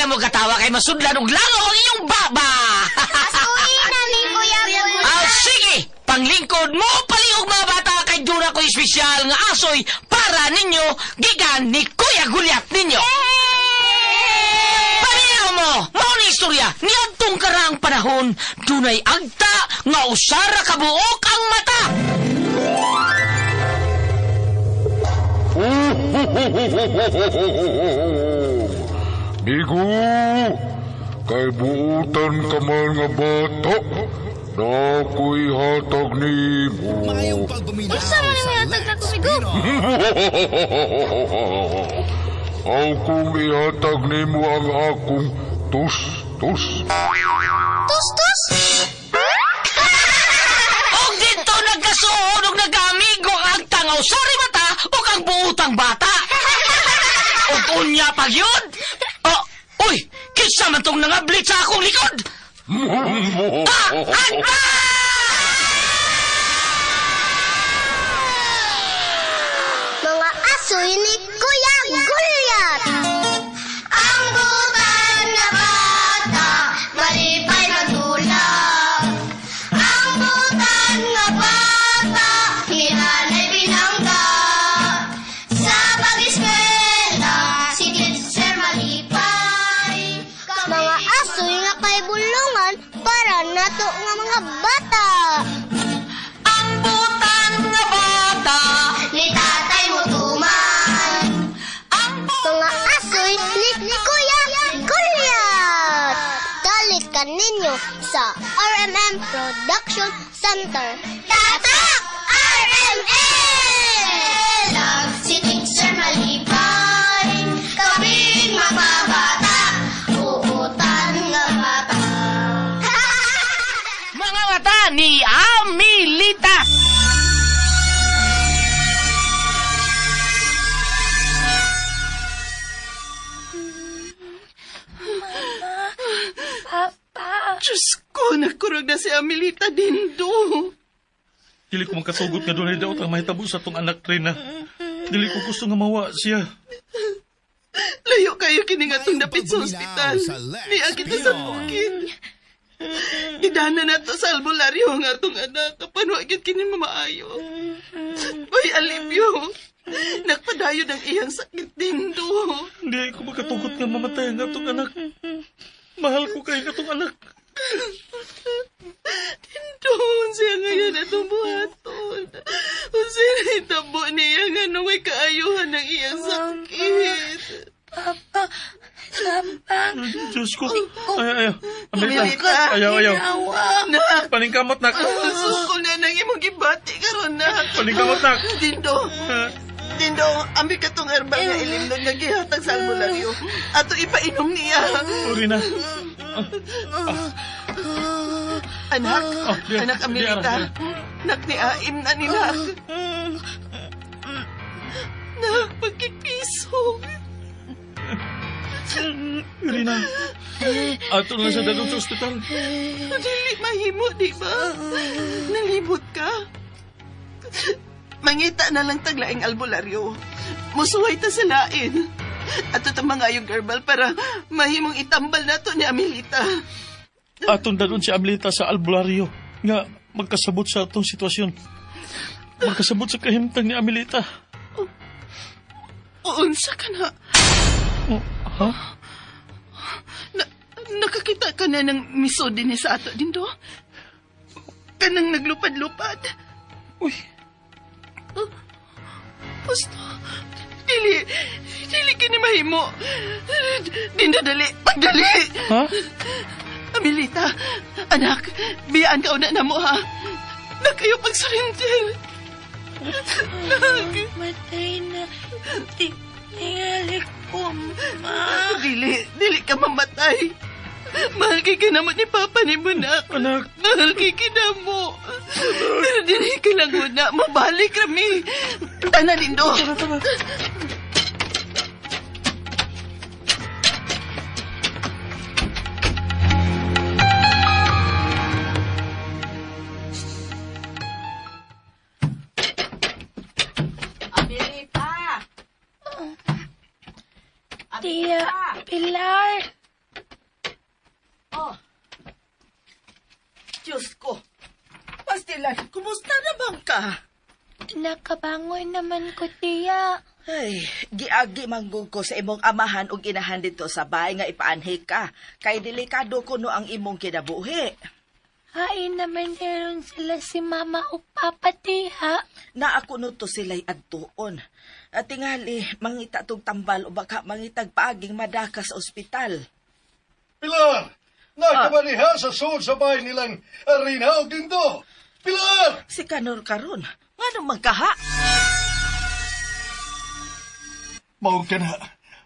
na mo katawa kay masudlan og langaw ang inyong baba. Asuhin na ni Kuya Gulyat. Ah, sige, panglingkod mo palihog mga bata kay duna ko espesyal nga asoy para ninyo gikan ni Kuya Gulyat ninyo. Paminaw mo, mao ni istorya niadtong karaang panahon dunay agta nga usara ka buok ang mata. Migo, kay buutan ka man nga bata, nako'y hatag nimo. Unsa man ang hatag na kumigo? Aw kung ihatag nimo ang akong tus-tus. Tus-tus? Og dito nagkasuod og nagkaamigo ang agtang usari mata ug ang buutang bata. Og unya pag yun. Oh, uy, kinsa man tong nangablit sa akong likod? Ah, agta! Mga asoy ni Kuya Gulyat. Ang butan nga bata, malipay magdula. Ang butan nga bata, hinanay binangga. Sa pag-eskwela, si teacher malipay. Mga asoy nga kay bulungan para nato nga mga bata. Ang butan nga bata, Ni tatay mo tuman. ang Mga asoy ni Kuya Gulyat. Dalit ka ninyo sa RMM Production Center. Tatak! RMM! Si teacher malipay, kaming mga bata, uutan nga bata. Mga mata ni Amelita. Papa. Diyos ko, nakurog na si Amelita Dindo. Dili ko makasugot nga dunay daot ang mahitabo sa tong anak, Rina. Dili ko gusto nga mawa siya. Layo kayo kini nga itong dapit sa ospital. Niya kita sa bukid. Gidana na to sa albularyo nga atong anak. Kapan wa gyud kini mamaayo. Uy, alipyo. Nagpadayon ang iyang sakit, Dindo. Hindi ko makatugot nga mamatay ang atong anak. Mahal ko kay atong anak. Dindo, siya ngayon atong buhaton. Unsa hitabo niya nga nung may kaayuhan ng iyang sakit. Papa, lampang. Diyos ko. Ayaw, ayaw. Amelita. Amelita. Ayaw, ayaw. Nak, Paningkamot, nak. suko na nang imong gibati karon nak. Paningkamot, nak. Dindo, Dindo, ambi ka tong herbal nga ilimnon nga gihatag sa albularyo. Ato ipainom niya. Rina. Anak, Oh, di- anak di, Amelita. ara, Nak ni Aim na ni nak. Nak, pagkipiso. Rina. Ato na sa dalong sa ospital. Dili mahimo, di ba? Nalibot ka. Mangita na lang taglaing albularyo. Musuway ta sa lain. Ato ta mga yung herbal para mahimong itambal nato ni Amelita. Atong dalon si Amelita sa albularyo nga magkasabot sa atong sitwasyon. Magkasabot sa kahimtang ni Amelita. Unsa ka na? Oh, ha? Nakakita ka na ng miso din sa ato dindo? Kanang naglupad-lupad. Uy, Gusto. Dili. Dili kini mahimo. Dindo, dali. Pagdali. ha? Amelita, anak, biyaan ka una na mo, ha? Na kayo pagsurrender. Nak, Matay na. Tingali ko, ma. dili, dili ka mamatay. Mahal kay kinamo ni Papa ni mo, nak. Anak. Mahal kay kinamo. Pero dili ka lang una, mabalik kami. Tana, Lindo. Tara, tara. Tia Pilar. Diyos ko. Pastilan, kumusta na bang ka? Nakabangon naman ko, tiya. Ay, giagi manggug ko sa imong amahan ug inahan dito sa bahay nga ipaanhi ka. Kay delikado kuno ang imong kinabuhi. Hain naman meron sila si mama o papa, tiya. Na ako no to sila'y adtuon. At tingali, mangita tog tambal o baka mangitag paaging madaka sa ospital. Pilar! Nakabaniha sa sud sa bahay nilang Rina ug Dindo. Pilar! Si Kanor karon, nganong magkaha? Mao ka na.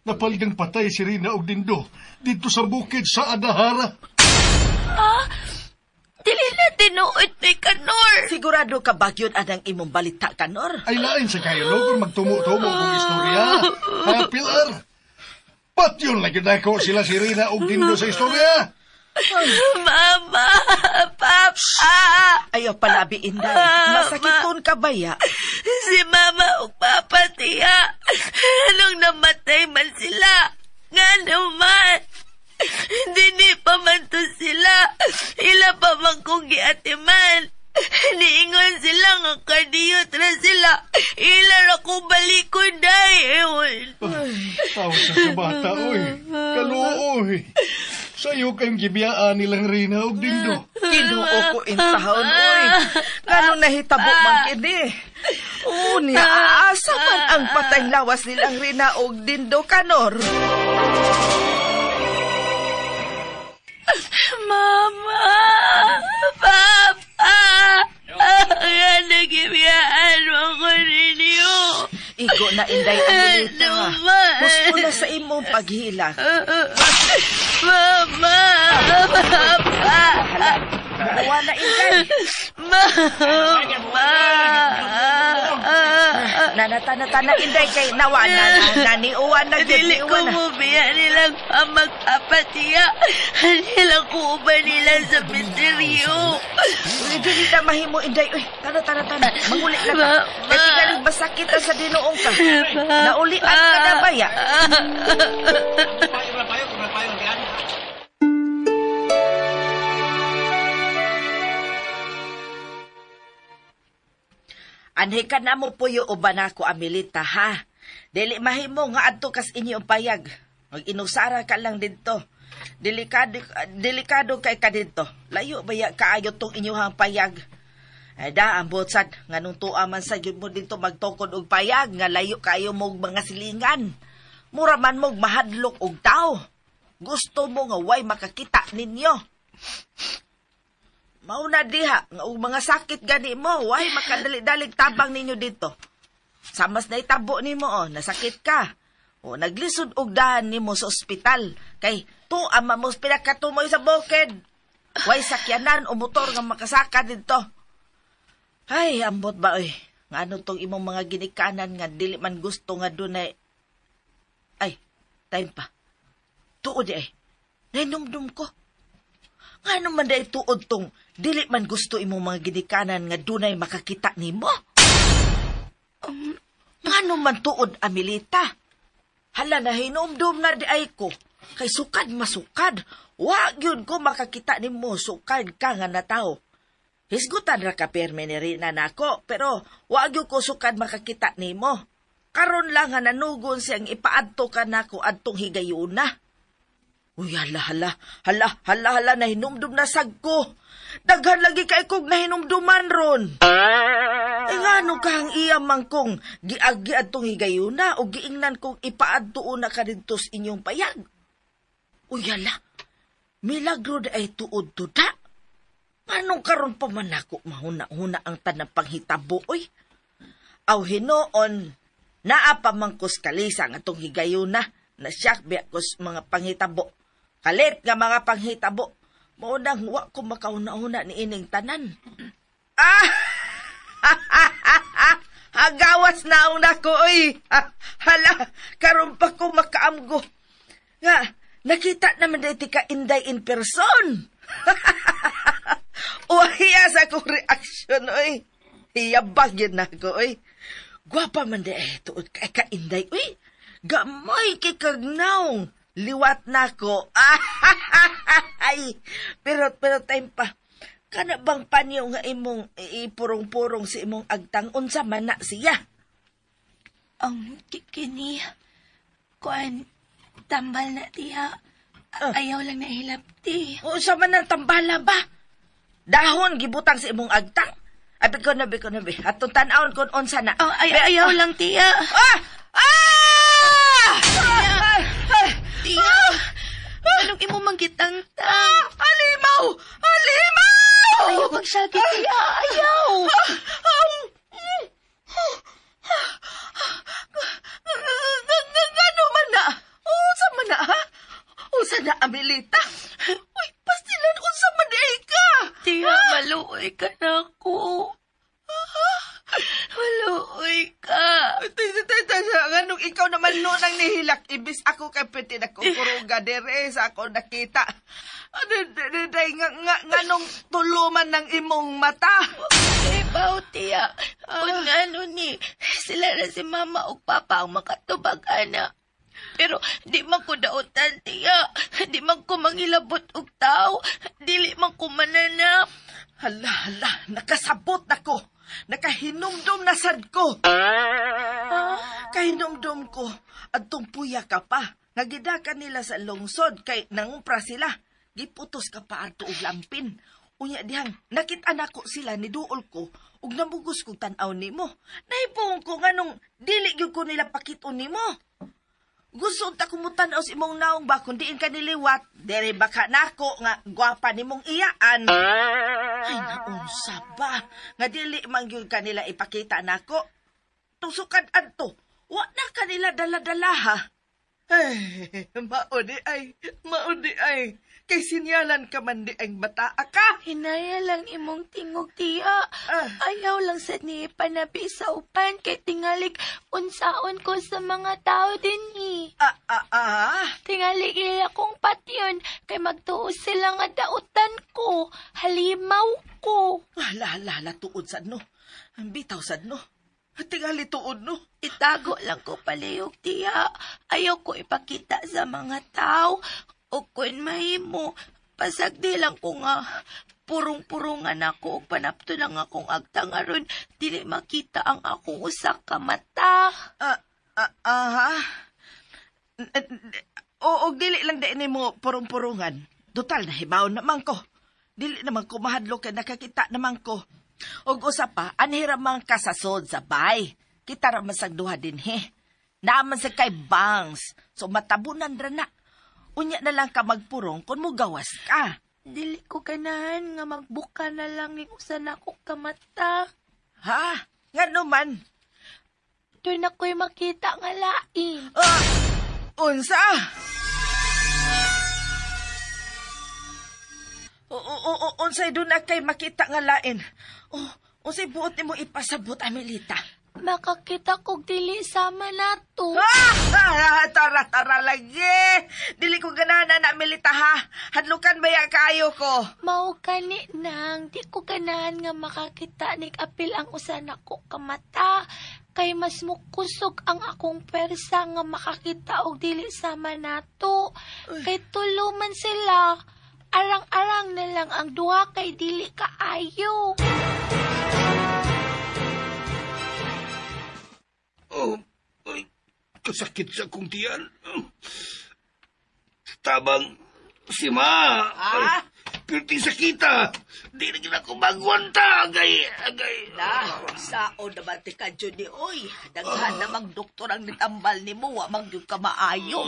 Napalgang patay si Rina og Dindo dito sa bukid sa Adahara. Dili na tinuod ni Kanor. Sigurado ka ba yun anang imong balita, Kanor? Ay lain sa kayo kung magtumo-tumo kong istorya. Ha, Pilar? Patyon lagi nako sila si Rina og Dindo sa istorya. Mama, Papa. Ayaw palabi, Inday. Masakiton ka ba ya? Si Mama ug Papa, tiya. Anong namatay man sila? Nga naman. Dini pa man to sila. Ila pa man kong giatiman. Niingon sila nga kadiyot ra sila. Ila ra ko balikon day. Ewan. Tawa sa bata, oy. Kaluoy. Sa'yo kayong gibiyaan nilang Rina og Dindo. Kinuo ko intahon, oy. Ngano nahitabo man kini? Unya, aasa man ang patay lawas nilang Rina og Dindo, Kanor. Mama! Papa! Nga nagibiyaan mo ko ninyo. Igo na, Inday Amelita. Naman. Gusto na sa imong paghilak. Mama! Papa! Hala, mukuha na, Inday. Mama! Nanata-nata na, Inday, kay nawa na, naniuwan na, gyud, Dili ko niuwan na. mo biya nilang pamagpapatiya. Nilang kuuban nila sa misteryo. Uy, dili na mahimo, Inday. Uy, tara, tara, tara. Manguli na ka. Mama. Kay tingaling masakit na sa dinoong ka. Naulian ka na ba, ya? Anhi ka na mo puyo o banako, Amelita, ha? Dili mahimo nga adto kas inyong payag. Mag-inusara ka lang didto. Delikado, delikado kay ka didto. Layo ba ya kaayo tong inyong payag? Ay da, ang butsad, nga nung tuwa man sa yun mo dito magtukod og payag, nga layo kayo mo og mga silingan. Mura man mo mahadlok og tao. Gusto mo nga way makakita ninyo. Mauna diha, nga og mga sakit gani mo, way makadali-dalig tabang ninyo dito. Samas na itabo nimo oh, nasakit ka. O naglisod og dahan nimo sa ospital kay tuwa man mo pinakatumoy sa bukid. Way sakyanan o motor nga makasaka didto. Ay, ambot ba oy. Ngano tong imong mga ginikanan nga dili man gusto nga dunay. Ay, time pa. Tuod di ay. Nahinumdum ko. Ngano man day tuod tong dili man gusto imong mga ginikanan nga dunay makakita nimo? Ngano man tuod, Amelita? Hala, nahinumdum na di ay ko. Kay sukad masukad. Wa gyud ko makakita nimo sukad ka nga natawo. Hisgutan ra ka perme ni Rina nako, pero wa gyud ko sukad makakita nimo. Karon lang nga nanugon siyang ipaadto ka nako adtong higayuna. Uy, hala, hala, hala, hala, hala, nahinumdum na sag ko. Daghan lagi kay kog nahinumduman ron. Ay, ngano ka ang iya man kong giagi adtong higayuna o giingnan kong ipaadto na ka didto sa inyong payag. Uy, hala, milagro da ay tuod to da. Anong karon pa man ako mahuna-huna ang tanang panghitabo, oy? Aw hinoon, naa pa man kus kalisa nga atong higayuna, na siyak biya kus mga panghitabo. Kalit nga mga panghitabo. Mao nang wa ko makauna-una ni ining tanan. Ah! Hagawas na una ko, oy! Hala, karon pa ko makaamgo. Nga, nakita naman dito ka Inday in person. Uwahiya sa akong reaksyon, oy. Hiyabag yun na ako, oy. Gwapa man di, eh, tuod kay ka Inday, oy. Gamay kay kagnaong. Liwat na ko. Ay, pero time pa. Kana bang panyo nga imong ipurong-purong sa imong agtang unsa man na siya? Ang kini, kuan, tambal na tiya. Ayaw lang na hilabti. Unsa man ang tambala ba? Dahon gibutang sa imong agtang. Abi ko na, bi ko na, bi. Atong tan-awon kon unsa na. Oh, ayaw lang tiya. Ah! Ah! Ah! Tiya, anong imo manggitangtang? Halimaw! Halimaw! Ayaw magsagi, tiya. Ayaw! Gano man na? Unsa man na, ha? Unsa na, Amelita? Uy, pastilan, unsa man di ay ka? Tiya, maluoy ka na ako. Maluoy ka. Nganong ikaw naman noon ang nihilak, ibis ako kay pwede nagkukuruga dere sa ako nakita. Nganong tuluman ng imong mata. Ibaw, tiya. Kung ngano ni, sila na si mama o papa ang makatubag, ana. Pero di man ko dautan, tiya. Di man ko mangilabot og tao. Dili man ko mananap. Hala, hala, nakasabot na ko. Nakahinumdum na sad ko. Kahinumdum ko, adtong puya ka pa. Nagida ka nila sa lungsod kay nangumpra sila. Giputos ka pa adto og lampin. Unya dihang nakita nako sila ni duol ko ug namugos kog tan-aw nimo. Nahipuong ko nganong dili gyud ko nila pakit-on nimo. Gusto ta kumutan-aw sa imong naong ba kung diin ka niliwat, dere baka nako nga gwapa nimong iyaan. Ay, naunsa ba? Nga dili man gyud kanila ipakita nako. Tusukan adto. Wa na kanila dala-dala ha. Ay, maudi ay, maudi ay. Kay sinyalan ka man di ang bata ka. Hinaya lang imong tingog, tiya. Ayaw lang sa ni panabi sa upan kay tingalig unsaon ko sa mga tao din eh. Tingalig ila kong patyon kay magtuo sila nga dautan ko, halimaw ko. Hala, hala, hala, tuod sad no. Ang bitaw sad no. Tingali tuod no. Itago lang ko palihog, tiya. Ayaw ko ipakita sa mga tao. O kung mahimo, pasagdi lang ko nga purong-purungan ako o panapto lang akong agtang aron dili makita ang akong usa ka mata. Aha. O, dili lang di nimo purong-purungan. Total, nahibaw naman ko. Dili naman ko mahadlok kay nakakita naman ko. Og usa pa, anhira man ka sa sod sa bay. Kita ra man sa duha din he. Naaman sa kay bangs. So matabunan ra na. Unya na lang ka magpurong kung mugawas ka. Dili ko ganahan nga magbuka na lang ning usa nako ka mata. Ha? Ngano man? Doon ako'y makita nga lain. Unsa? Unsay doon na kay makita nga lain? Unsay buot nimo ipasabot, Amelita? Makakita kog dili sama nato. Tara, tara lagi. Dili ko ganahan na, Amelita, ha? Hadlukan ba ya kaayo ko? Mao kani nang, di ko ganahan nga makakita nig apil ang usa nako ka mata. Kay mas mukusog ang akong pwersa nga makakita og dili sama nato. Kay tulo man sila. Arang-arang na lang ang duha kay dili kaayo. Oh, ay, kasakit sa akong tiyan. Tabang si Ma. Ah? Pirti sakita. Di na gina ko magwanta. Agay, agay. Na, sao naman ti ka, Johnny, oy. Daghan namang doktor ang nitambal ni mo, wa man gyud ka maayo.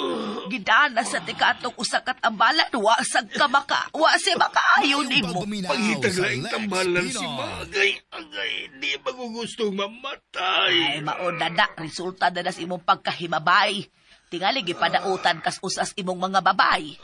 Gidana sa tikatong usa ka tambalan, wa sad ka maka, wa si makaayo nimo. Pangitag laing tambalan si Ma. Agay, agay, di magugustong mamatay. Ay, mauna na, resulta na nas imong pagkahimabay. Tingali, gipadautan kas usas imong mga babay.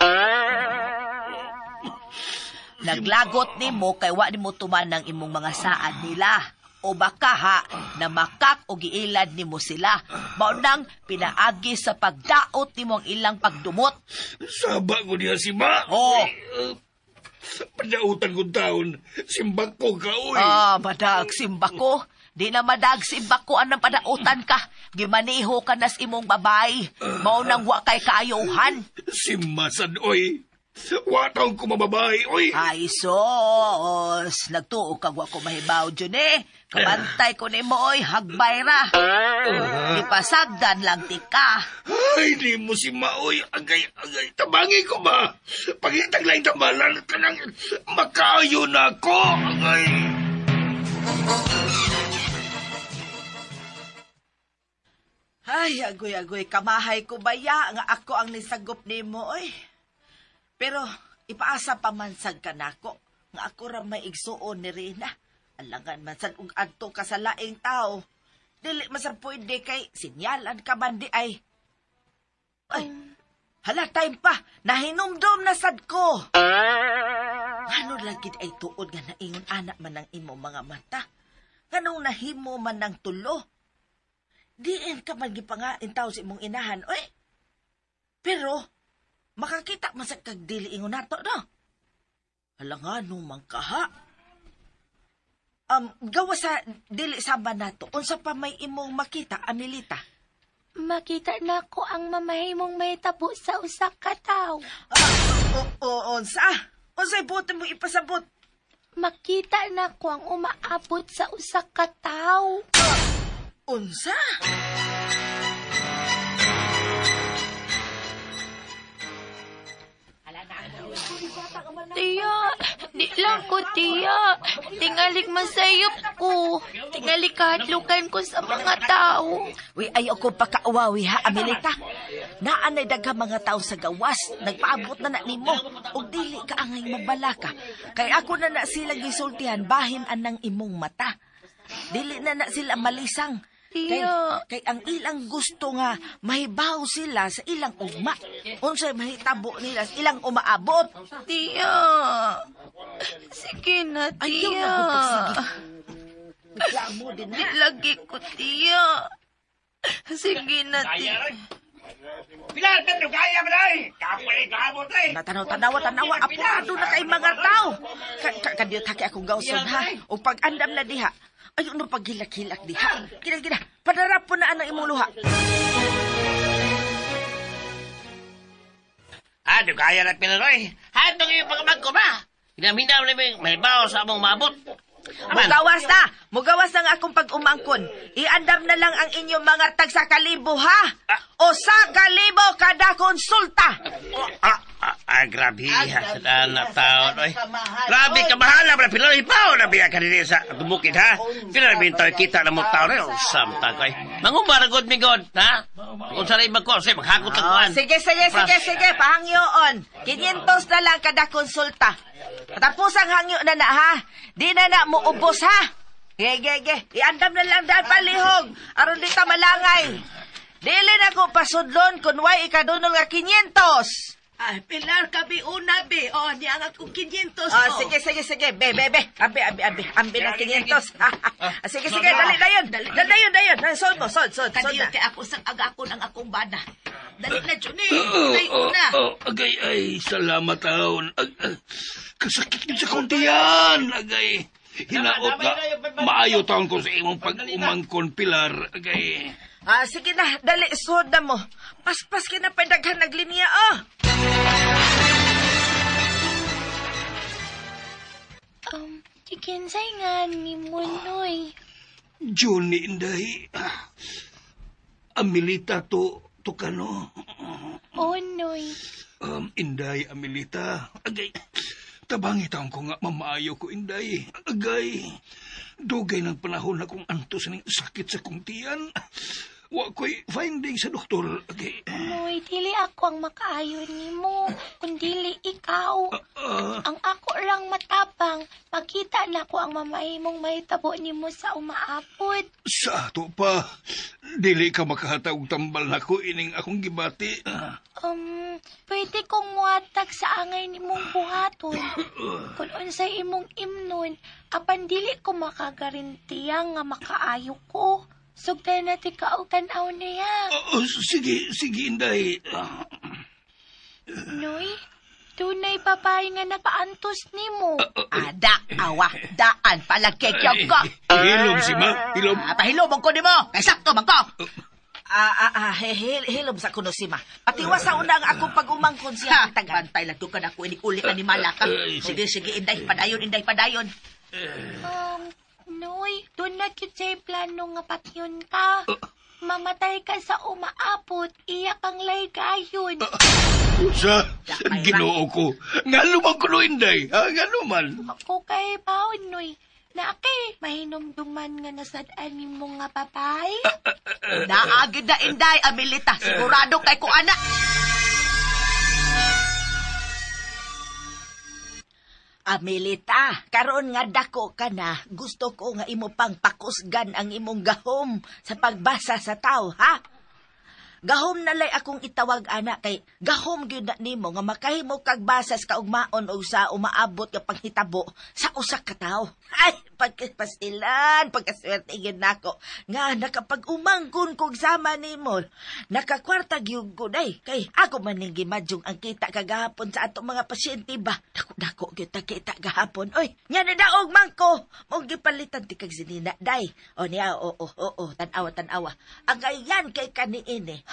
Naglagot nimo kay wa nimo tuman ang imong mga saad nila. O baka ha, namakak o giilad nimo sila. Mao nang pinaagi sa pagdaot nimo ang ilang pagdumot. Saba ko niya si Ma. Oh. Padautan kong taon, simbak ko ka, uy. Ah, madag simbak ko. Di na madag simbak ko anang padautan ka. Gimaniho ka nas imong babay. Mao nang wa kay kaayuhan. Simbasan, oy. Wa taong ko mababae, oy. Ay, sos. Nagtuo kag wa ko mahibaw, June. Kabantay ko nimo, oy. Hagbay ra. Ipasagdan lang ti ka. Ay, di mo si Maoy. Agay, agay. Tabangi ko ba? Pagitag lang tambalan. Kanang makaayo na ako. Agay. Ay, agoy, agoy. Kamahay ko baya nga ako ang nisagop nimo, oy. Pero ipaasa pa man sad ka nako nga ako ra may igsuon ni Rina. Alangan man sad og adto ka sa laing tao. Dili man sad pwede kay sinyalan ka man di ay. Ay, hala time pa. Nahinumdom na sad ko. Ngano lagi ay tuod nga naingon anak man ang imong mga mata. Nganong nahimo man ng tulo. Diin ka man gipangain tao sa imong inahan, oy. Pero, makakita man sa kagdili ingon nato, no? Hala nga, no, man kaha. Gawa sa dili sama nato, unsa pa may imong makita, Amelita? Makita na ko ang mamahimong may tabo sa usa ka tawo. Unsa? Unsay buti mo ipasabot? Makita na ko ang umaabot sa usa ka tawo. Unsa? Tiya, di lang ko, tiya. Tingalig masayop ko. Tingalig kahadlukan ko sa mga tao. Uy, ayaw ko pakauwawi ha, Amelita. Naanay dagha mga tao sa gawas. Nagpaabot na na nimo. Og dili ka angay mabalaka. Kay ako na na sila gisultihan, bahin anang imong mata. Dili na na sila malisang. Kay ang ilang gusto nga mahibaw sila sa ilang ugma. Unsay mahitabo nila sa ilang umaabot. Tiya. Sige na, tiya. Ayaw na ko pagsige. Reklamo din ha. Lagi ko, tiya. Sige na, tiya. Pilar, Pedro, kaya ba na? Kapalit, kaabot eh. Natanaw, tanawa, apurado na kay mga tao. Kadiyot haki akong gawson ha. O pag-andam na diha. Ayaw na paghilak-hilak diha. Kina, padarap po na anang imong luha. Ano kaya na Pilaroy? Handong iyong pagkamag ko ba? Hinaminaw na may bawo sa among mabot. Mugawas na! Mugawas na nga akong pag-umangkon. Iandam na lang ang inyong mga tagsakalibo, ha? O sa kalibo kada konsulta! Grabe ha. Sa na taon, oy. Grabe ka mahala, bra Pilaroy. Hibaw na biya ka din sa bukid, ha? Pilaroy, bintoy kita na mo taon, oy. Samta ko, oy. Mangumaragod, mi God, ha? Kung sa ibang ko, say, maghakot ang kuan. Sige. Pahangyoon. 500 na lang kada konsulta. Tapos ang hangyo na na, ha? Di na na mo ubos, ha? Ge. Iandam na lang dahil palihog. Aron di ta malangay. Dili na ko pasudlon kung way ikadunol nga 500. Ay, Pilar, kabi una, be. O, niya ang akong 500. Oh, sige. Be. Ambi. Ambi ng 500. Sige, dali na yun. Dali na yun. Sold mo, sold. Kadiyo kay ako sang agakon ang akong bana. Dali na, Johnny. Dali una. Agay, ay, salamat taon. Kasakit yun sa kontiyan. Agay, hinaot na. Maayo taon ko sa imong pag-umangkon, Pilar. Agay. Sige na, dali, sold na mo. Paspas ka na pa daghan naglinya, oh. Kinsay nga ni Munoy. Johnny, inday. Amelita to kano. Oh, Noy. Inday, Amelita. Agay, tabangi taon ko nga mamaayo ko, inday. Agay, dugay ng panahon na kung antos ng sakit sa kong tiyan. Wa ko'y finding sa doktor. Agay. Noy, dili ako ang makaayo nimo, kundili ikaw. Ang ako lang matapang, makita na ko ang mamahimong mahitabo nimo sa umaapod. Sa ato pa, dili ka makahatag tambal nako ining akong gibati. Pwede kong muhatag sa angay nimong buhaton. Kung unsay imong imnon, apan dili ko makagarantiya nga makaayo ko. Sugdan na ti ka og tan-aw niya. Sige, Inday. Noy, tunay babae nga nagpaantos nimo. Ada, awa, daan, palagkekyo ko. Hilom si ma, hilom. Pahilom ko nimo, kay sakto man ko. Hilom sa kuno si ma. Patiwa sa una ang akong pag-umangkon siya ang tagan. Bantay lang ka na ko inig-uli ka ni Malaka. Sige, sige, Inday, padayon, Inday, padayon. Noy, doon na gyud say plano nga patyon ka. Mamatay ka sa umaabot, iyak ang laygayon. Unsa? Ginoo ko. Ngano man kuno, Inday? Ha? Ngano man? Ako kay baon, Noy. Naakay, mahinumduman nga nasad-an nimo nga papay. Naagid na, Inday, Amelita. Sigurado kay ko, anak. Amelita, karon nga dako ka na, gusto ko nga imo pang pakusgan ang imong gahom sa pagbasa sa tao, ha? Gahom na lay akong itawag, anak, kay gahom gyud na nimo nga makahimo kag basas kaugmaon og sa umaabot nga panghitabo sa usa ka tawo. Ay, pagkapasilan, pagkaswerte gyud nako nga nakapag-umangkon kog sama nimo. Nakakwarta gyud ko day kay ako man ning gimadyong ang kita kagahapon sa atong mga pasyente ba. Dako-dako gyud ta kita gahapon. Oy, nya ni daog man ko. Mong gipalitan ti kag sinina day. O niya, oo, oo, tan-awa, tan-awa. Ang ayan kay kaniini.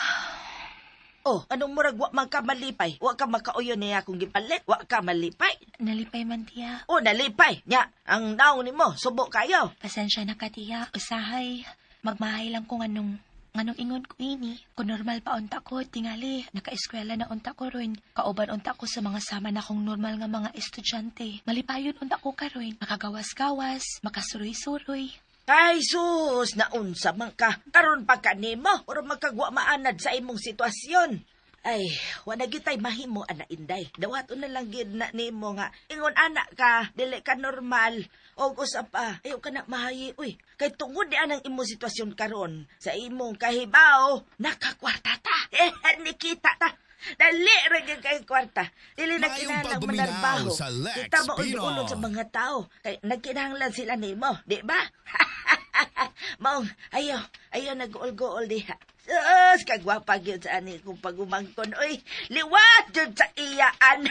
Oh, anong murag wa man ka malipay? Wa ka makauyon niya kung gipalit? Wa ka malipay? Nalipay man, tiya. Oh, nalipay. Nya, ang naong nimo, subo kayo. Pasensya na ka, tiya. Usahay, magmahay lang kung anong ingon ko ini. Kung normal pa unta ko, tingali, naka-eskwela na unta ko ron. Kauban unta ko sa mga sama na kong normal nga mga estudyante. Malipayon unta ko karon. Makagawas-gawas, makasuroy-suroy. Ay, sus, naunsa man ka. Karon pa ka nimo, oro magkagwa maanad sa imong sitwasyon. Ay, wala gitay mahimo, ana Inday. Dawaton na lang gid na nimo nga. Ingon ana ka, dili ka normal. Og usa pa, ayaw ka na mahayi. Uy, kay tungod di anang imong sitwasyon karon sa imong kahibaw, nakakwarta ta. Eh, nikita ta. Dali ra gyud kay kwarta. Dili na kinahanglan manarbaho. Kita mo ulod sa mga tao. Kay nagkinahanglan sila nimo, di ba? Maong, ayo nag-uol-guol diha. Sus, kagwapa gyud sa ani kung pagumangkon. Oy, liwat gyud sa iyaan.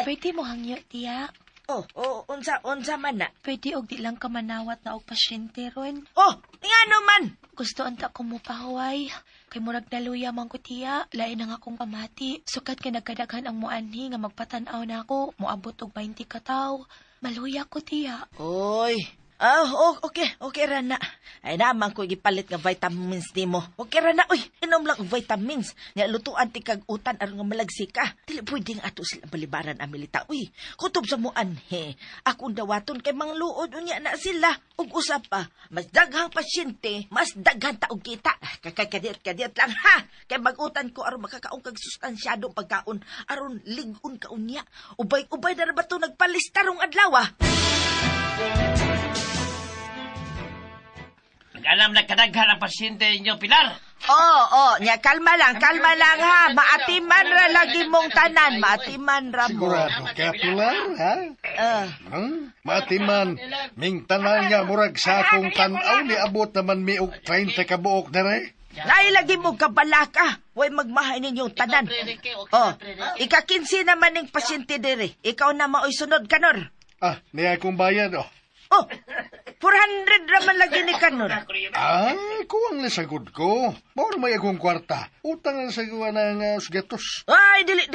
Pwede mo hangyo, tiya. Oh, unsa man na? Pwede og di lang ka manawat na og pasyente ron. Oh, ngano man? Gusto unta ko mo pahuway. Kay murag naluya man ko, tiya. Lain ang akong pamati. Sukat kay nagkadaghan ang muanhi nga magpatan-aw na ako. Moabot og 20 ka tawo. Maluya ko, tiya. Oy. Okay ra na. Ay naman ko gipalit nga vitamins nimo. Okay ra na, uy. Inom lang og vitamins. Nya lutuan ti kag utan aron nga malagsi ka. Dili pwede nga ato sila balibaran, Amelita. Uy, kutob sa muanhe. Akong dawaton kay mangluod unya na sila. Ug usa pa, mas daghang pasyente, mas daghan taog kita. Kakadiat lang ha. Kay mag-utan ko aron makakaon kag sustansyadong pagkaon aron lig-on ka unya. Ubay-ubay na ra ba to nagpalista rong adlaw ah? Alam na kadaghan ang pasyente ninyo, Pilar. Oo, nya kalma lang ha. Maatiman ra lagi mong tanan, maatiman ra mo. Sigurado ka, Pilar, ha? Maatiman, ming tanan nga murag sa akong tan-aw ni abot naman mi og 30 ka buok dere. Nailagi mo kabalaka. Way magmahay ninyong tanan. Oh, ika-15 naman ning pasyente dere. Ikaw na maoy sunod, Kanor. Ah, niya akong bayad, oh. Oh, 400 raman lagi ni Kanor. Ay, kuwang na sagot ko. Mao na may akong kwarta. Utang na sa gawa ng sugatos. Ay, dili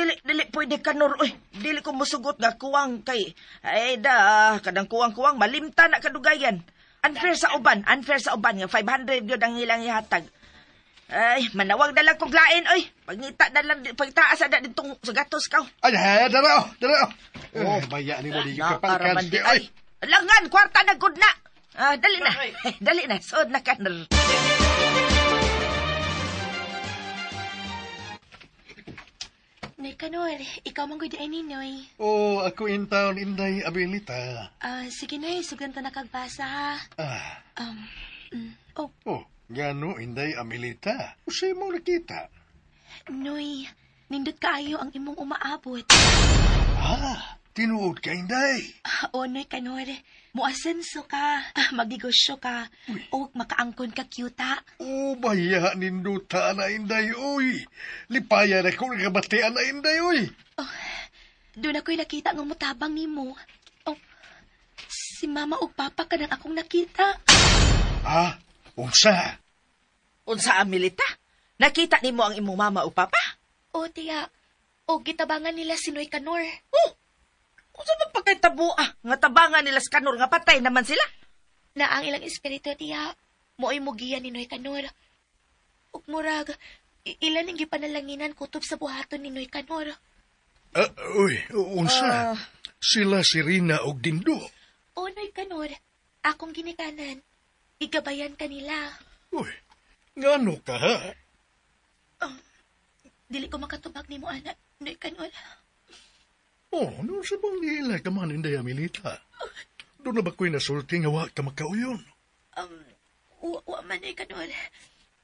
pwede, Kanor. Uy, dili ko musugot nga kuwang kay. Ay da, kadang kuwang-kuwang malimta na kadugayan. Unfair sa uban nga 500 gyud ang ilang ihatag. Ay, manawag na lang kong lain, oy. Pagngita na lang, pagtaas na ditong sugatos ka. Ay, dara, oh, dara. Oh, baya ni mo di ka pangkan. Ay, langan, kwarta na gud na. Ah, dali na. Dali na, sod na, Kanor. Nay, Kanor, ikaw man gud ay Ninoy. Oh, ako in town, Inday Abilita. Sige, Noy, sugdan ta nakagbasa, ha. Oh. Oh, gano, Inday Amelita? Usay mo nakita? Noy, nindot kaayo ang imong umaabot. Ah, tinuod ka, Inday. O, Noy, Kanor, muasenso ka, magnegosyo ka, o makaangkon ka kyuta. O, baya, ninduta na, Inday, uy. Lipaya na ko, nagabatian na, Inday, uy. Oh, doon ako'y nakita nga mutabang nimo. Oh, si mama o papa ka nang akong nakita. Ah, unsa? Unsa, Amelita? Nakita nimo ang imong mama o papa? O, tiya. O, gitabangan nila si Noy Kanor. Oh! Unsa man pagkatabo nga tabangan nila sa Kanor nga patay naman sila? Na ang ilang espiritu, tiya. Mo'y mugiya ni Noy Kanor. Ug murag, ilan ang gipanalanginan kutob sa buhaton ni Noy Kanor. Uy, unsa? Sila si Rina og Dindo. O, Noy Kanor, akong ginikanan. Igabayan kanila. Uy, ngano ka ha? Dili ko makatubag nimo, anak, Noy Kanor. Oh, no sa bang nila ka man, Inday Amelita? Doon na ba ko'y nasulti nga wa ka makauyon? Wa man, Noy Kanor.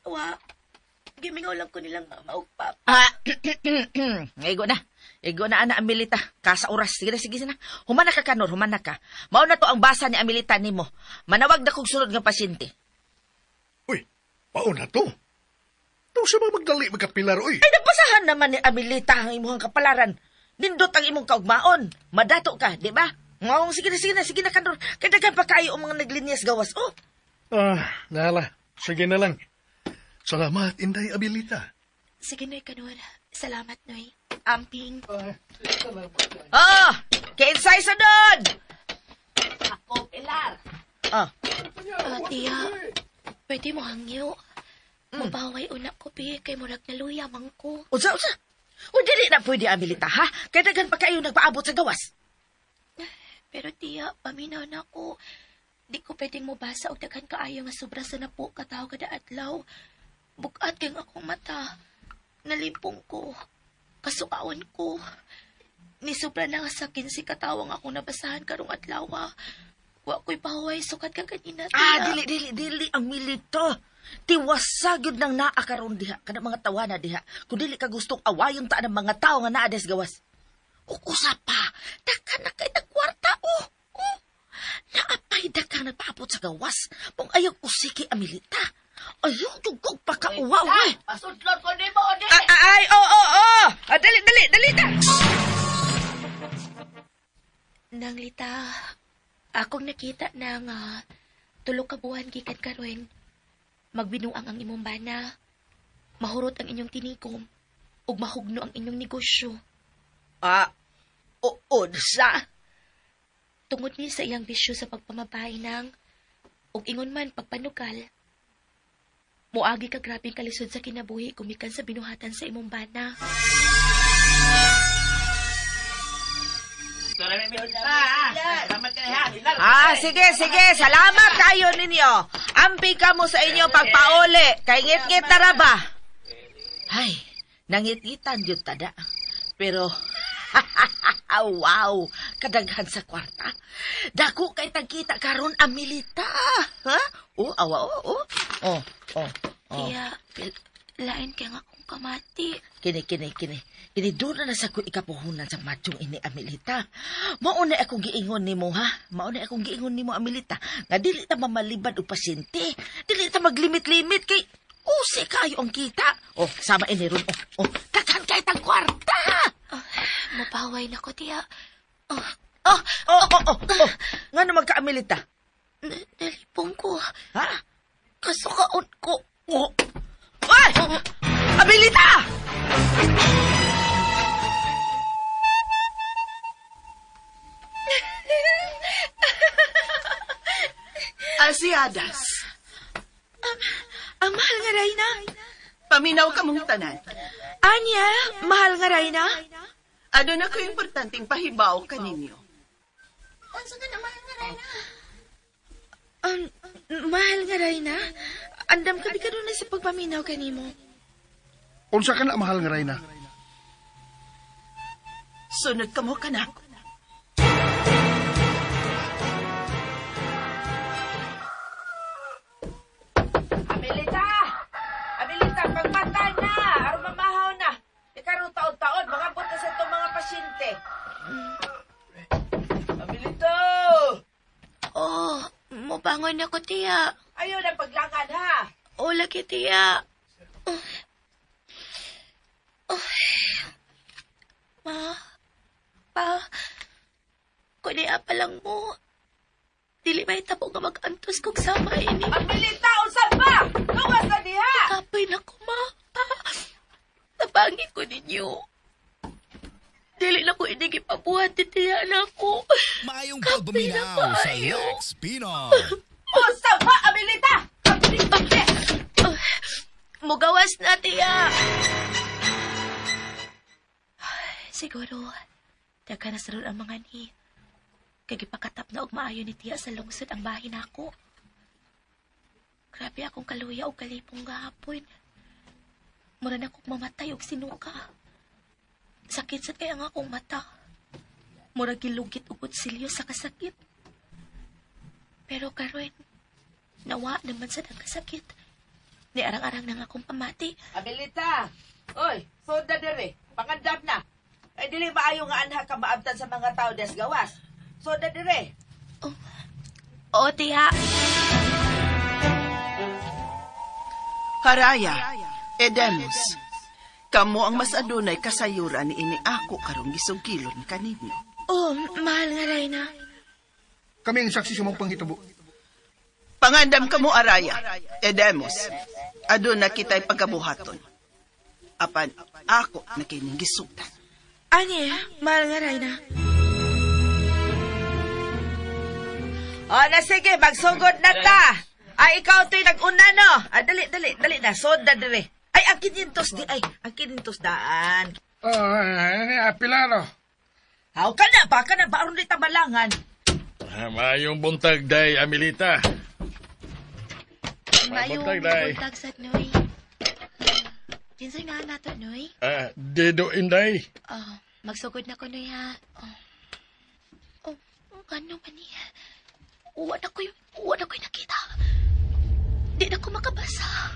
Wa. Gimingaw lang ko nilang mama ug papa. Igo na. Igo na, ana Amelita. Kasa oras. Sige na, sige na. Humana ka, Kanor. Humana ka. Mao na to ang basa ni Amelita nimo. Manawag na kog sunod nga pasyente. Uy, paon na to. Doon sa mga magdali magkapilar, uy. Ay, napasahan naman ni Amelita ang imuhang kapalaran. Nindot ang imong kaugmaon. Madato ka, di ba? Ngaong, sige na, sige na, sige na, Kanor. Kaya pa kayo ang mga naglinyas gawas. Oh. Nala. Sige na lang. Salamat, Inday Amelita. Sige, Noy Kanor. Salamat, Noy. Amping. Oh, kinsay sa doon! Ako, Pilar. Ah. Tiya, pwede mo hangyo. Mabaway una ko, pi, kay murag naluya man ko. Unsa, unsa? O, dili na pwede, Amelita, ha? Kaya daghan pa kayo nagpaabot sa gawas. Pero, tiya, paminaw na ko. Di ko pwedeng mabasa og daghan kaayo nga sobra sa napo katawo kada adlaw. Bukat kayong akong mata. Nalimpong ko. Kasukaon ko. Ni sobra na nga sa 15 katawang akong nabasahan karong adlaw. Wa ko'y pahuway sukat ka kanina, tiya. Dili, dili, Amelita. Tiwasa gyud nang naa karon diha, kada mga tawana diha. Kung dili ka gustong awayon ta ng mga tao nga naa des gawas. Ukusa pa, daka na kay nagkwarta, oh. Oh. Naapay daka nagpaabot sa gawas. Mong ayaw usiki, Amelita. Ayaw, dugog pa ka uwaw, eh. Pasudlon ko nimo, di. Ay, oh. Dali, dali, dali na. Nang Lita, akong nakita na nga tulo ka buwan gikan karon. Magbinuang ang imong bana. Mahurot ang inyong tinigom ug mahugno ang inyong negosyo. Unsa? Tungod ni sa iyang bisyo sa pagpamabay nang ug ingon man pagpanukal. Moagi ka grabeng kalisod sa kinabuhi gumikan sa binuhatan sa imong bana. Sige, sige. Salamat kayo ninyo. Ampi ka mo sa inyo pagpauli. Kay ngit-ngit na ra ba? Ay, nangit-ngitan yun tada. Pero, wow, kadaghan sa kwarta. Dako kay tagkita karon Amelita. Ha? Oh, awa, oh, oh. Oh, oh, oh. Kaya, lain kay nga akong kamati. Kini. Kini doon na sa ko ikapuhunan sa matyong ini, Amelita. Mauna akong giingon nimo, ha? Mauna akong giingon nimo, Amelita. Nga dili ta mamalibad o pasyente. Dili ta maglimit-limit kay usi kayo ang kita. Oh, sama ini ron. Oh, oh, daghan kay tang kwarta. Oh, mapaway na ko, tiya. Oh, oh, oh, oh, oh. Ngano magka, Amelita? Nalipong ko. Ha? Kasukaon ko. Oh. Ay! Amelita! Asiadas. Ang mahal nga, Reyna. Paminaw ka mong tanan. Anya, mahal nga, Reyna. Ano na ko importanteng pahibaw ka ninyo? Unsa ka na, mahal nga, Reyna? Mahal nga, Reyna. Andam ka di ka doon na sa pagpaminaw kanimo. Unsa ka na, mahal nga, Reyna? Sunod ka mo, kanak. Amelita! Amelita, pagmata na! Aron mamahaw na! Ikaroon taon-taon, makabot na sa itong mga pasyente. Amelita! Oh, mobangon ako, tiya. Ayaw na paglangan, ha? O, lagi, tiya. Oh. Oh. Ma, pa, kunya pa lang mo. Dili may tabo nga mag-antos kog sama ini. Amelita, unsa ba? Luwas na diha! Ma, pa, tabangi ko ninyo. Dili na ko inig ipabuhat ni tiya na ako. Maayong Kapi na pagpaminaw sa kaayo. Lex Pinoy. Unsa ba, Amelita? Mugawas na, tiya. Siguro, daga na sa ang mga ni. Kay gipakatap na og maayo ni tiya sa lungsod ang bahin nako. Grabe akong kaluya og kalipong gahapon. Mura na kong mamatay og sinuka. Sakit sad kay ang akong mata. Mura gilugit og kutsilyo sa kasakit. Pero karon, nawa naman sad ang kasakit. Ni arang-arang na nga akong pamati. Amelita! Oy, soda dire. Pangandam na. Ay, dili maayo nga anha ka maabtan sa mga tao des gawas. Soda dire. Oo, tiya. Haraya, Edemus, kamo ang mas adunay kasayuran ni ini ako karong gisugilon kaninyo. Oh, mahal nga, Reyna. Kami ang saksi sa mong panghitabo. Pangandam kamo Araya, Edemus, aduna kita'y pagkabuhaton. Apan ako na kining gisugdan. Ani, mahal nga, Reyna. O na sige, magsugod na ta. Ay, ikaw to'y nag-una, no? Ah, dali, dali, dali na. Soda dire. Ay, ang 500 di, ay, ang 500 daan. Oh, Pilaro. Haw ka na, baka na, baron di tabalangan. Maayong buntag, Day Amelita. Maayong buntag, Day. buntag sa Noy. Kinsay nga nato, Noy? Dido Inday. Oh, magsugod na ko, Noy, ha? Oh, oh, ano man niya? Uwa na ko'y nakita. Di na ko makabasa.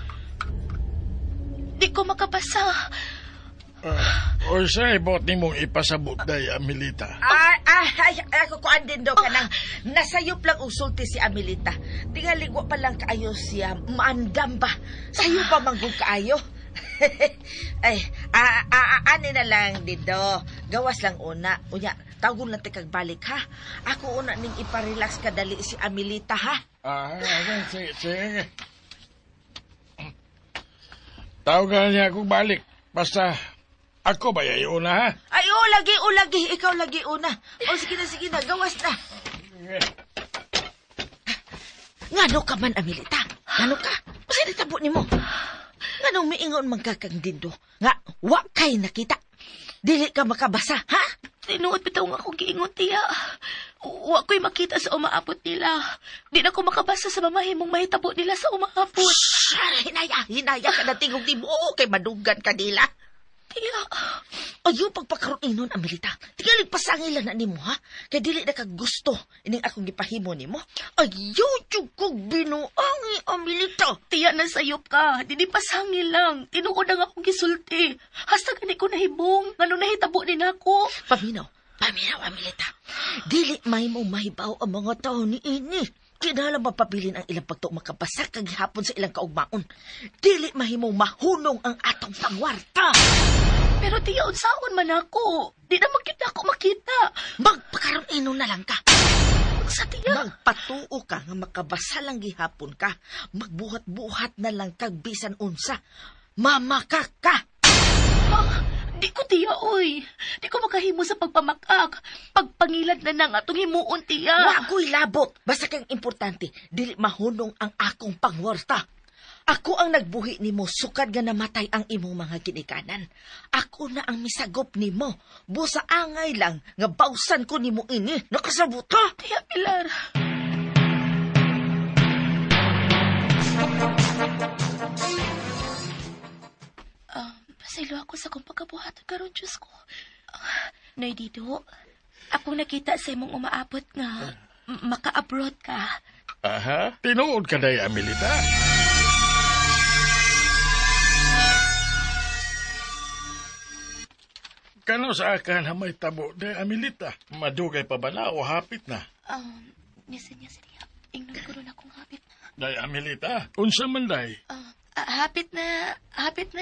Di ko makabasa. O sa'y bot ni mong ipasabot, Day Amelita. Ay, ay, ako kuan din daw ka nang nasayop lang usulti si Amelita. Tingali wa pa lang kaayo siya, maandam ba? Sayo pa manggug kaayo. Ay, ani na lang dito. Gawas lang una. Unya, tawagon lang tikag balik ha. Ako una ning iparelax kadali si Amelita ha. Okay, sige, sige. Tawagan niya akong balik. Basta, ako ba ay una, ha? Ay, o lagi, o lagi. Ikaw lagi una. O sige na, sige na. Gawas na. Ngano ka man, Amelita? Ngano ka? Usa nitabo nimo? Nganong miingon man ka kang dindo? Nga, wa kay nakita. Dili ka makabasa, ha? Tinuod bitaw nga akong giingon, tiya. Wa ko'y makita sa umaabot nila. Di na ko makabasa sa mamahimong mahitabo nila sa umaabot. Shh! Hinaya, hinaya ka na tingog ni mo. Kay madugan ka nila. Tiya. Ayaw pagpakaroon inon, Amelita. Tingalig pasangilan na nimo, ha? Kay dili na kagusto ining akong gipahimo nimo. Ayaw, jud kog binuangi, Amelita. Tiya, nasayop ka. Dili pasangil lang. Tinuod ang akong gisulti. Hasta gani ko nahibong. Ngano nahitabo ni nako? Paminaw, paminaw, Amelita. Dili may mo mahibaw ang mga tao ni ini. Kinahanglan mapabilin ang ilang pagtuo makabasa kagihapon sa ilang kaugmaon. Dili mahimong mahunong ang atong pangwarta. Pero tiya, unsaon man ako. Di na magkita ako makita. Magpakaroon inon na lang ka. Sa tiya. Magpatuo ka nga makabasa lang gihapon ka. Magbuhat-buhat na lang kag bisan unsa. Mamaka ka. Ah, di ko tiya, oy. Di ko makahimo sa pagpamakak. Pagpangilad na nang atong himuon, tiya. Wa ko'y labot. Basta kang importante, dili mahunong ang akong pangwarta. Ako ang nagbuhi nimo sukad nga namatay ang imong mga ginikanan. Ako na ang misagop nimo. Busa angay lang nga bawsan ko nimo ini. Nakasabot ka? Tiya, Pilar. Pasaylo ako sa akong pagkabuhaton karon, Diyos ko. Noy Dido, akong nakita sa imong umaabot nga maka-abroad ka. Aha, tinuod ka, Day Amelita. Kano sa akan na may tabo, Day Amelita? Madugay pa ba na o hapit na? Nisin niya siya. Ingnon ko ron akong hapit na. Day Amelita, unsa man, Day? Hapit na,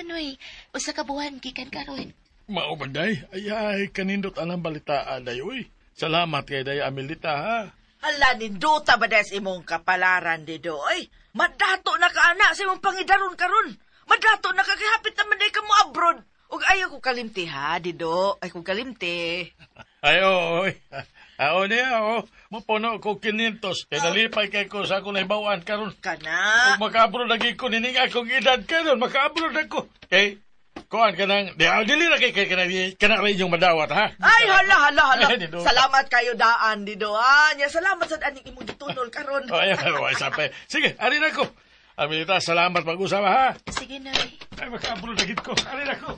Noy. Usa ka buwan, gikan karon. Mao ba, Day? Ay, ay, kanindot anang balita, Day, uy. Salamat kay Day Amelita, ha? Hala, ninduta ba des imong kapalaran, Dido? Ay, madato na ka, anak, sa imong pangidaron karon. Madato na ka, kay hapit naman day ka mo abroad. Ug ayaw ko kalimti ha, Dido. Ay ko kalimti. Ay, oo, oy. Ako niya, oo. Mupuno ko 500. Kaya nalipay kay ko sa akong nahibawaan karon. Kana. Kung makaabro lagi ko, nining akong edad karon, makaabro na ko. Kay, kuan ka nang, dili na kay, kay, kana rin yung madawat, ha? Ay, hala, hala, hala. Ay, Dido. Salamat kayo daan, Dido. Ah, nya, salamat sa aning imong gitunol karon. Oh, ay, ay, sapay. Sige, arin ako. Amilita, salamat pag-usap, ha? Sige, Noy. Ay, makaabro na gid ko. Arin ako.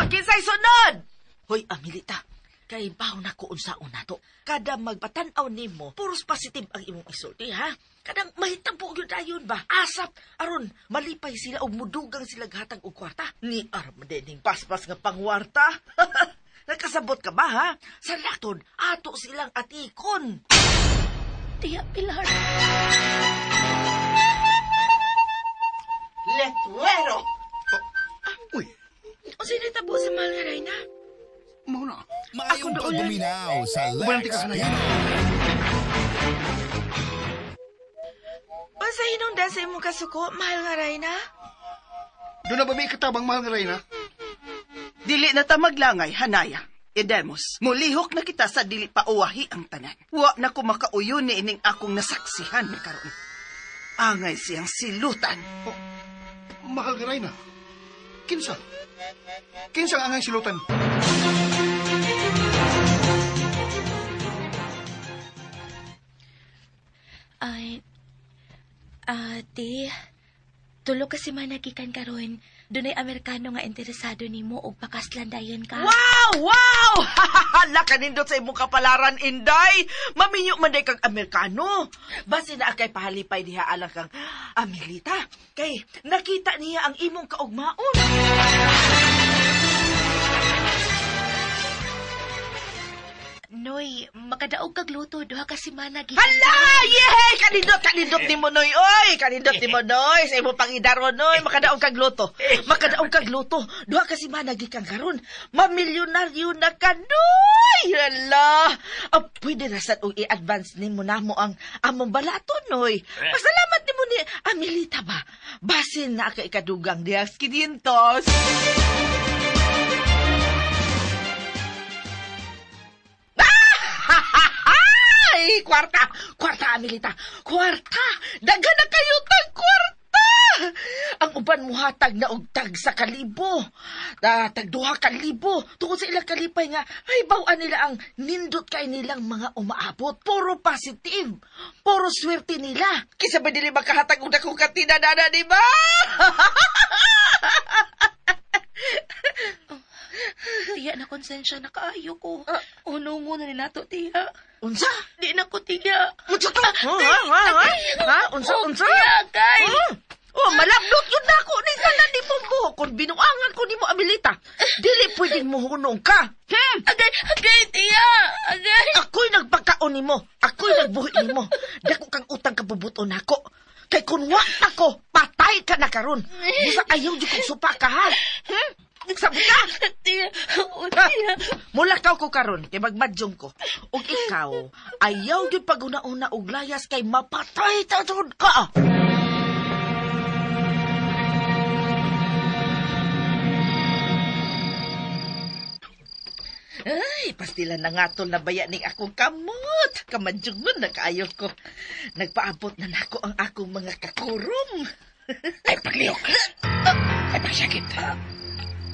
Kinsay sunod! Hoy, Amilita, kay baw na ko unsaon nato. Kada magpatan-aw nimo, puros positive ang imong isulti, ha? Kadang mahitabo gyud ayon ba? Asap aron malipay sila og mudugang sila gatag og kwarta. Ni aram ning paspas nga pangwarta. Nakasabot ka ba, ha? Sa lakton, ato silang atikon. Tiya, Pilar. Letwero! Uy. O sino tabo sa mahal nga Reyna? Mao na. Maayong pagbuminaw sa Uban Lex ka kanaya. Unsa hinungdan sa imong kasuko, mahal nga Reyna? Doon na ba may katabang mahal nga Reyna? Dili na ta maglangay, Hanaya. Edemos, mulihok na kita sa dili pa uwahi ang tanan. Wa na ko makauyon ni ining akong nasaksihan karon. Angay siyang silutan. Oh, mahal nga Reyna. Kinsa? Kinsa ang angay silutan? Ay, ate, tulo kasi managikan karon. Dunay Amerikano nga interesado nimo og pakaslan dayon ka. Wow! Wow! Hala kanindot sa imong kapalaran, Inday! Maminyo man day kang Amerikano. Basi na akay pahalipay diha alang kang Amelita. Kay nakita niya ang imong kaugmaon. Noy, makadaog kag luto duha ka semana gikan. Hala! Yehey! Kanindot, kanindot ni mo, Noy! Oy! Kanindot ni mo, Noy! Sa imong pangidaro, Noy! Makadaog kag luto. Makadaog kag luto. Duha ka semana gikan karon. Mamilyonaryo na ka, Noy! Hala! Oh, pwede na sad og i-advance nimo namo ang among balato, Noy. Pasalamat nimo ni Amelita ba? Basin na ka ikadugang diha sa 500. Ay, kwarta! Kwarta, Amelita! Kwarta! Daghan na kayo tag kwarta! Ang uban muhatag na og tag sa kalibo. Tag 2 ka libo. Tungod sa ilang kalipay nga, ay bawan nila ang nindot kay nilang mga umaabot. Puro positive. Puro swerte nila. Kisa ba dili makahatag og dakong katina dana, di ba? Oh, tiya na konsensya na kaayo ko. Unungo na ni nato, tiya. Unsa? Di na ko, tiya. Unsa to? Ha? Unsa, unsa? Tiya, kay. Oh, malabdot yun na ako. Ni sana di mo buhok. Kung binuangan ko ni mo, Amelita, dili pwedeng muhunong ka. Agay, agay, tiya. Agay. Ako'y nagpagkaon ni mo. Ako'y nagbuhi ni mo. Dako kang utang kabubuton ako. Kay kun wa ako, patay ka na karon. Busa ayaw di kong supa ka, ha? Sabot ka! Tiya, oh, tiya. Mulakaw ko karon kay magmadyong ko. Ug ikaw, ayaw gyud paguna-una og layas kay mapatay ta jud ka. Ay, pastila na nga tol na baya ning akong kamot. Kamadyong nun na kaayo ko. Nagpaabot na nako ang akong mga kakurom. Ay, paglihok. Ay, pagsakit.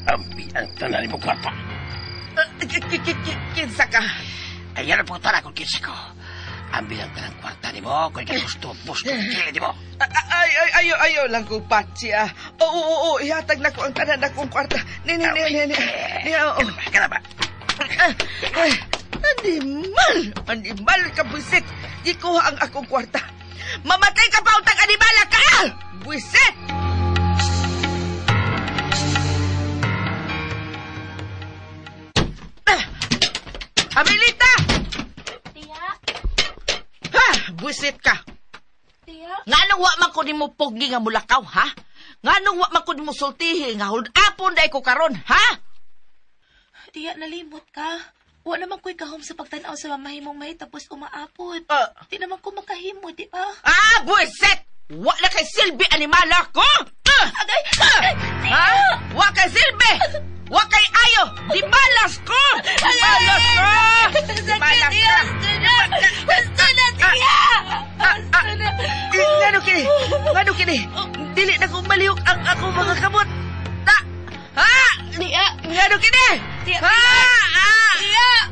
Ambi ang tanan mo kwarta. Kinsa ka? Ay, yan ang pagtara kung kinsa ko. Ambi ang tanan kwarta ni mo, kung ikaw gusto, gusto, kili ni mo. Ay, ay, ayo, ayo lang ko, Pachi, ah. Oo, oo, oo, ihatag na ko ang tanan na kong kwarta. Ni, ni, ni, ni, ni, ni, oo. Kana ba? Ay, animal! Animal ka, buwisit! Gikuha ang akong kwarta. Mamatay ka pa, utang animala ka! Buwisit! Amelita! Tiya? Ha! Buwisit ka! Tiya? Nganong wa man ko nimo pugni nga mulakaw, ha? Nganong wa man ko nimo sultihi nga hold-upon day ko karon, ha? Tiya, nalimot ka. Wa naman ko'y kahom sa pagtan-aw sa mamahimong may tapos umaapod. Di naman ko makahimo, di ba? Ah, buwisit! Wa na kay silbi animala ko! Agay! Ha? Wa kay silbi! Wa kay ayo! Di malas ko! Di malas ko! Di malas ka! Gusto na, tiya! Ngano kini? Ngano kini? Dili na kong malihok ang akong mga kamot. Ta! Ha? Tiya! Ngano kini? Tiya! Ha? Tiya!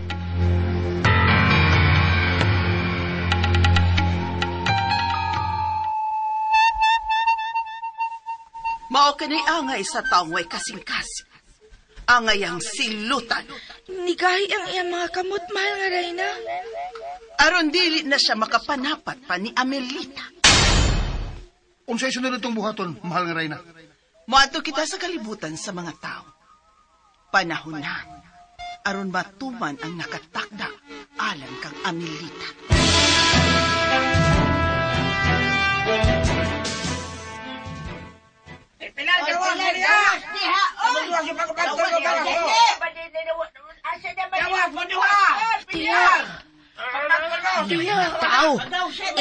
Mao kanay angay sa taong way kasing-kasing. Angay ang silutan. Nigahi ang iyang mga kamot, mahal nga Reyna. Aron dili na siya makapanapat pa ni Amelita. Unsay sunod itong buhaton, mahal nga Reyna? Moadto kita sa kalibutan sa mga tao. Panahon na, aron matuman ang nakatakda alang kang Amelita. Tiya! Tao!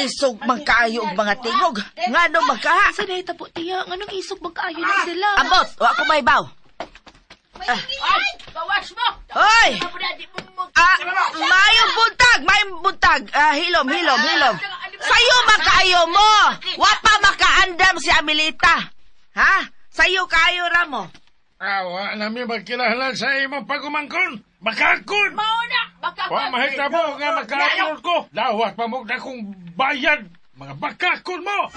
Isog man kaayo og mga tingog. Ngano magkaha? Asa na itabo, tiya? Nganong isog magkaayo na sila? Ambot, wa ko mahibaw. Hoy! Mayong buntag, mayong buntag. Hilom, hilom, hilom. Sayo makaayo mo. Wa pa makaandam si Amelita. Ha? Sayo kaayo ra mo. Awa nami magkilahlan sa imong pagumangkon. Makakon! Mauna! Wa mahitabo nga makakon ko. Dawat pa mo na kong bayad. Mga bakakon mo!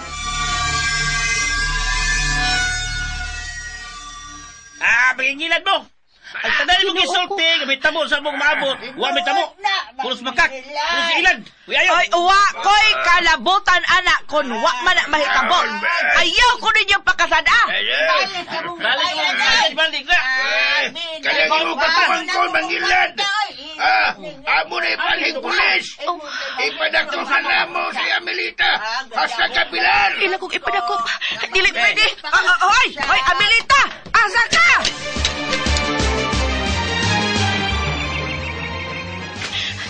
Pagingilad mo! Ang tanan mong isulti, may tamo sa mong maabot. Wa may tamo. Puros makak, puros ilad. Uy, ayaw. Oy, uwa ko'y kalabutan, anak, kun wa man na mahitabo. Ayaw ko ninyo pakasada. Balik mo, balik na. Kaya mo katumangkon, mangilad. Amo na ipaling pulis. Ipadakop na namo si Amelita. Hasta kapilar. Ila kong ipadakop. Dili pwede. Hoy, hoy, Amelita, asa ka?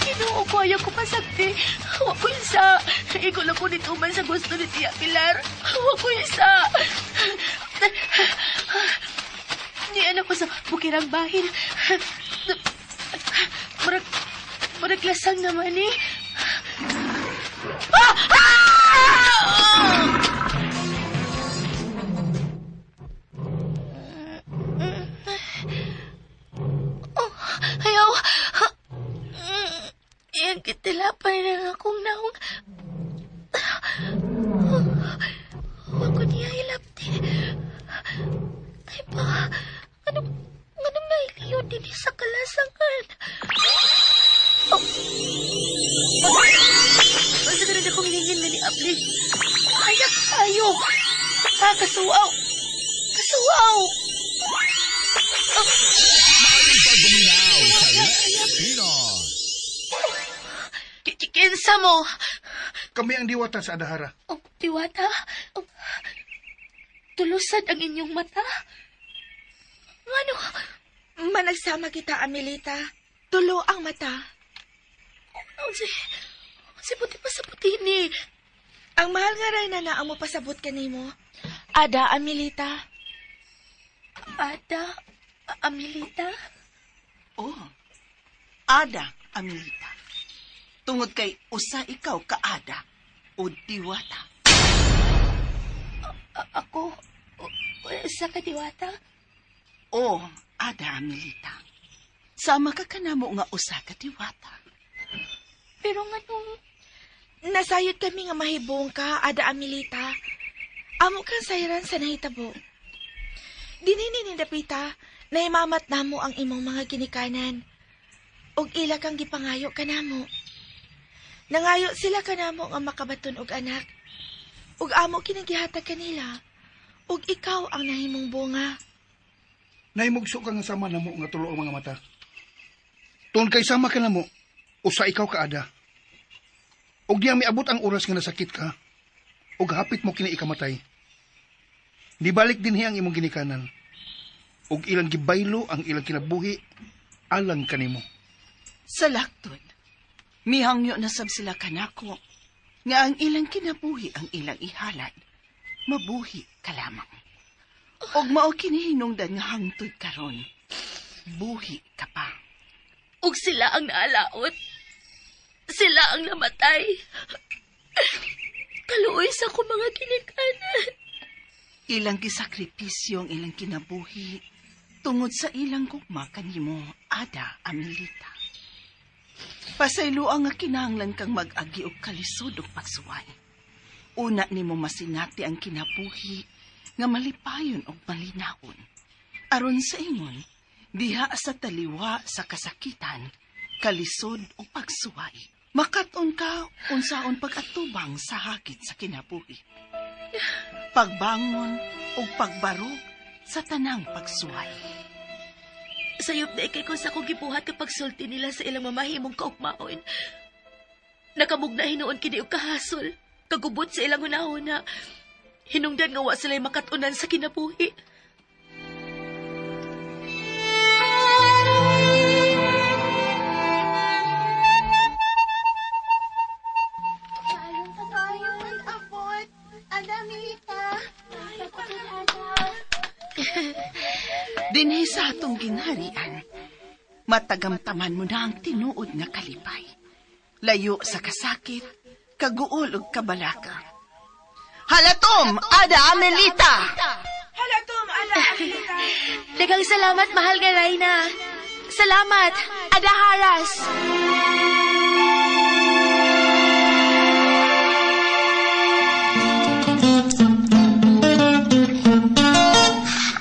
Ginoo ko, ayaw ko pasakti. Wa ko isa. Igo lang ko nituman sa gusto ni Tia Pilar. Wa ko isa. Niyan ako sa bukirang bahin. Murag lasang naman eh. Ah! Ah! Oh, ayaw. Iyang kitilapay na akong naong. Huwag ko niya ilapti. Tay pa, anong nailiyo din sa kalasangan? Oh. Basta ka rin akong lingin na ni Abli. Ayak tayo. Kasuaw. Kasuaw. Maayong pagbuminaw sa Lex Pinoy. Kinsa mo? Kami ang diwata sa Adahara. Oh, diwata? Oh, tulusad ang inyong mata? Ano? Managsama kita, Amelita. Tulo ang mata. Oh, si puti pa sa puti ni. Ang mahal nga Reyna na ang mapasabot kanimo. Ada, Amelita. Ada, Amelita? Oh, Ada, Amelita. Tungod kay usa ikaw ka Ada o diwata. Ako, usa ka diwata? Oh, Ada, Amelita. Sama ka kanamo nga usa ka diwata. Pero nganong... Nasayod kami nga mahibong ka, Ada Amelita. Amo kang sayran sa nahitabo. Dinini ni Dapita, naimamat namo ang imong mga ginikanan. Og ila kang gipangayo kanamo. Nangayo sila kanamo nga makabaton og anak. Ug amo kinigihatag kanila. Ug ikaw ang nahimong bunga. Nahimugso ka nga sama namo nga tulo ang mga mata. Tungod kay sama ka namo, usa ikaw ka Ada. Ug diyang miabot ang oras nga nasakit ka, ug hapit mo kini ikamatay. Nibalik dinhi ang imong ginikanan. Ug ilang gibaylo ang ilang kinabuhi alang kanimo. Sa laktod, mihangyo na sab sila kanako nga ang ilang kinabuhi ang ilang ihalad. Mabuhi ka lamang. Og mao kini hinungdan nga hangtod karon. Buhi ka pa. Ug sila ang naalaot. Sila ang namatay. Kaluoy sa akong mga ginikanan. Ilang gisakripisyo ang ilang kinabuhi tungod sa ilang gugma kanimo, Ada Amelita. Pasayloa nga kinahanglan kang mag-agi og kalisod ug pagsuway. Una nimo masinati ang kinabuhi nga malipayon og malinawon. Aron sa ingon, diha sa taliwa sa kasakitan, kalisod ug pagsuway. Makat-on ka unsaon pag-atubang sa hakit sa kinabuhi. Pagbangon ug pagbarog sa tanang pagsuway. Sayop na ikay kung sa akong gibuhat kapag sulti nila sa ilang mamahimong kaugmaon. Nakamugna hinuon kini og kahasol, kagubot sa ilang hunahuna. Hinungdan nga wa sila'y makatunan sa kinabuhi. Dinhi sa atong ginharian, matagamtaman mo na ang tinuod nga kalipay. Layo sa kasakit, kaguol ug kabalaka. Halatom, Ada Amelita! Halatom, Ada Amelita! Daghang salamat, mahal nga Reyna. Salamat, Ada Haras.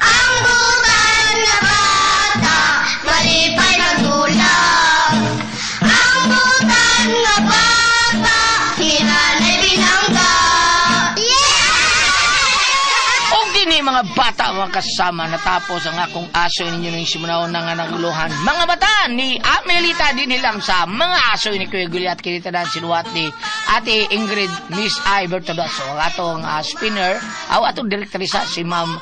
Ang butan nga bata, malipay magdulak. Ang butan nga bata, hinanay binangga. Og dini mga bata mga kasama natapos ang akong aso ninyo ning simunaon na nga naguluhan. Mga bata ni Amelita din lang sa mga aso ni Kuya Guliat kinitanan sinuwat ni Ate Ingrid Miss I Bertodoso. Ang atong spinner aw atong direktrisa si Ma'am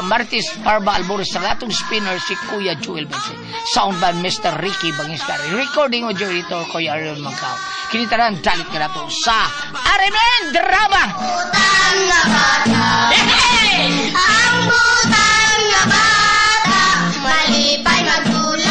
Martis Parba Alboros, ang atong spinner si Kuya Joel Benson. Sound by Mr. Ricky Bangiscari. Recording audio editor Kuya Ariel Macau. Kinitanan dalit ka na to sa RMN Drama. Butang nga bata, ang butang nga bata, malipay magdulak.